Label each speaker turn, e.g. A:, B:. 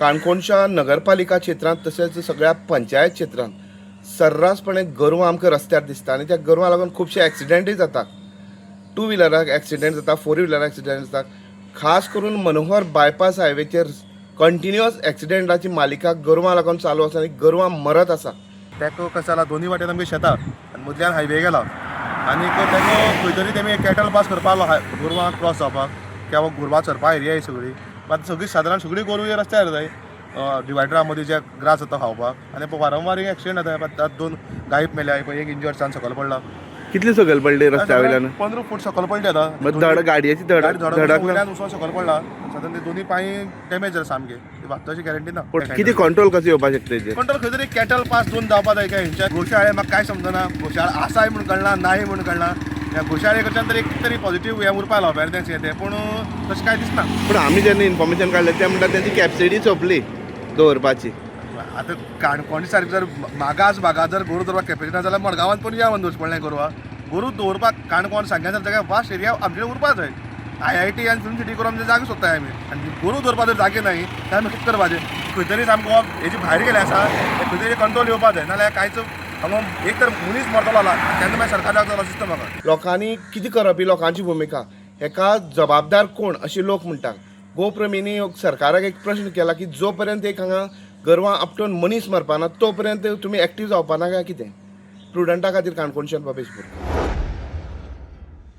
A: काणकोणच्या नगरपालिका क्षेत्रांत तशेंच सगळ्या पंचायत क्षेत्रांत सर्रासपणे गोरवां आमकां रस्त्यार दिसता आनी त्या गोरवां लागून खुबशे एक्सिडेंटूय जातात. टू व्हिलराक एक्सिडेंट जाता, फोर व्हिलराक एक्सिडेंट जाता. खास करून मनोहर बायपास हायवेचेर कंटिन्युअस एक्सिडेंटाची मालिका गोरवां लागून चालू आसा आनी गोरवां मरत आसा.
B: तेका कशें जाला, दोनूय वाटेन आमगे शेतां आनी मदल्यान हायवे गेला आनी तेका खंय तरी तेमी कॅटल पास करपाक आसलो गोरवां क्रॉस जावपाक किंवा गोरवां चरपा एरिया ही सगळी. मात सगळी सादारण सगळी गोरवां ही रस्त्यार जाय डिवायडरा मदीं जे ग्रास जाता खावपाक आनी वारंवार एक्सिडंट जाता. दोन गायब मेल्या, एक इंजर्ड जावन सकयल पडला.
A: कितले सकयल पडले रस्त्या वयल्यान?
B: 15 फूट सकयल पडले आतां.
A: मग धड गाडयेची धड
B: गाडी धडक
A: धडक
B: वयल्यान उसोन सकयल पडला. सादारण ते दोनूय पांय डॅमेज जाला सामके, वाचपाची गॅरंटी ना.
A: कितें कंट्रोल कसो येवपाक शकता तेजेर?
B: कंट्रोल खंय तरी कॅटल पास दोन जावपा जाय काय हेंच्या गोशाळे. म्हाका कांय समजना, गोशाळा आसाय म्हूण कळना, नाय म्हूण कळना. ह्या गोशाळे कडच्यान तर एक तरी पॉझिटिव्ह हें उरपा लावप तेंचें तें, पूण तशें कांय दिसना.
A: पूण आमी जेन्ना इन्फॉर्मेशन काडलें ते म्हणटा तेंची कॅपसिटी सोंपली दवरपाची.
B: आतां काणकोण सारकें जर मागास भागात जर गोरू दवरपाक कॅपेसिटी ना जाल्यार मडगांवान पण या म्हणून दवरचें पडलें गोरवां. गोरू दवरपाक काणकोण सांग्या सारकें जाग्यार वास्ट एरिया आमचे उरपा जाय. आयआयटी आनी फिल्म सिटी करून आमचे जागे सोदताय आमी आनी गोरू दवरपाक जर जागे नाही जाल्यार आमी कितें करपाचें? खंय तरी सामको हेजी भायर गेले आसा, खंय तरी कंट्रोल येवपा जाय, नाजाल्यार कांयच हांगा एक तर मनीस मरतलो जाला तेन्ना मागीर सरकार जागो जालो दिसता म्हाका.
A: लोकांनी कितें करप ही लोकांची भुमिका. हेका जबाबदार कोण अशें लोक म्हणटात. गोप्रेमींनी सरकाराक एक प्रश्न केला की जो पर्यंत एक हांगा गोरवां आपटून मनीस मरपाना तो पर्यंत तुमी एक्टीव जावपाना काय कितें? प्रुडंटा खातीर काणकोणच्यान बाबेश बोरकर.